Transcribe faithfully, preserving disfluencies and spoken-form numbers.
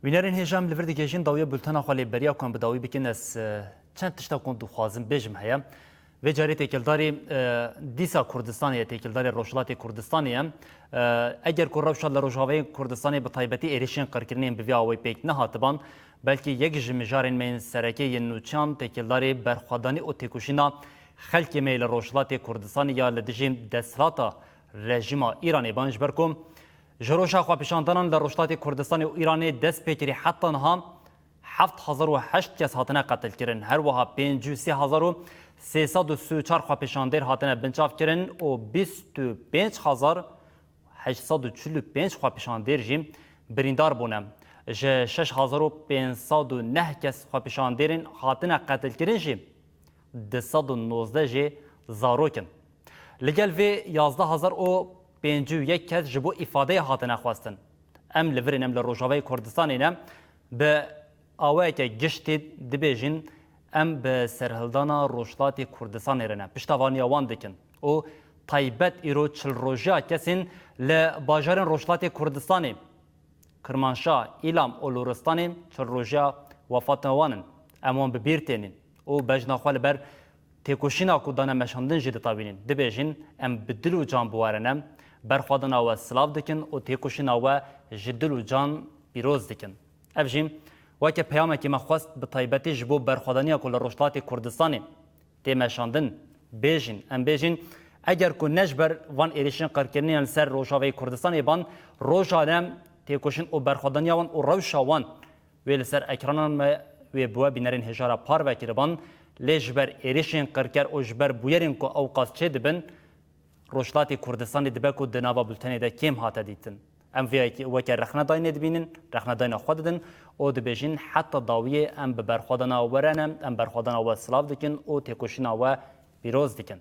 Wînerên hêja, em li vir digihêjin dawiya bultena xwe, lê beriya ku em bi dawî bikin, ez, e, çend tişta ku dixwazim bêjim heye. Vê carê têkildarî, e, dîsa Kurdistanê ye, têkildarê Rojhilatê Kurdistanê ye. E, eger ku rewşa li Rojavayê Kurdistanê, bi taybetî êrişên qirkirinê yên bi vî awayî pêk nehatiban, belkî yek ji mijarên me yên sereke yên nûçeyan têkildarê berxwedanî û têkoşîna xelkê me yê li Rojhilatê Kurdistanê ya li dijî desthilata rejîma Îranê ban, ji ber ku ji roja xwepêşandanan li Rojhilatê Kurdistanê û Îranê dest pê kirî heta niha heft hezar û heşt kes hatine qetilkirin. Her wiha pêncî û sê hezar û sê sed û sî û çar xwepêşandêr hatine binçavkirin û bîst û pênc hezar heşt sed û çil û pênc xwepêşandêr jî birîndar bûne. Ji şeş hezar û pênc sed û neh kes xwepêşandêrên hatine qetilkirin jî du sed û nozdeh jê zarok in. Li gel vê yazdeh hezar û pêncî û yek kes ji bo îfadeyê hatine xwestin. Em li vir in, em li Rojavayê Kurdistanê ne. Bi awayeke giştî dibêjin, em bi serhildana Rojhilatê Kurdistanê re ne. Piştevaniya wan dikin û taybet îro çil rojiya kesên li bajarên Rojhilatê Kurdistanê, Kirmanşah, Îlam û Loristanê çil rojiya wefatina wan in. Em wan bi bîr tênin û bejna xwe li ber têkoşîna ku dane meşandin jî ditewînin. Dibêjin, em bi dil û can bi we re ne, berxwedana we silav dikin û têkoşîna we ji dil û can pîroz dikin. Ev jî weke peyamekî me xwest bi taybetî ji bo berxwedaniya ku li Rojhilatê Kurdistanê tê meşandin bêjin. Em bêjin, eger ku ne ji ber van êrişên qirkirinê yên li ser Rojavayê Kurdistanê ban, roja ne têkoşîn û berxwedaniya wan û rewşa wan wê li ser ekranan me wê bi we bînerên hêja re parve kiriban, lê ji ber êrişên qirker û ji ber bûyerên ku ewqas çêdibin, Rojhilatê Kurdistanê dibe ku di nava bultenê de kêm hate dîtin. Em vê yekê weke rexnedayînê dibînin, rexnedayîna xwe didin û dibêjin, heta dawiyê em bi berxwedana we re ne, em berxwedana we silav dikin û têkoşîna we pîroz dikin.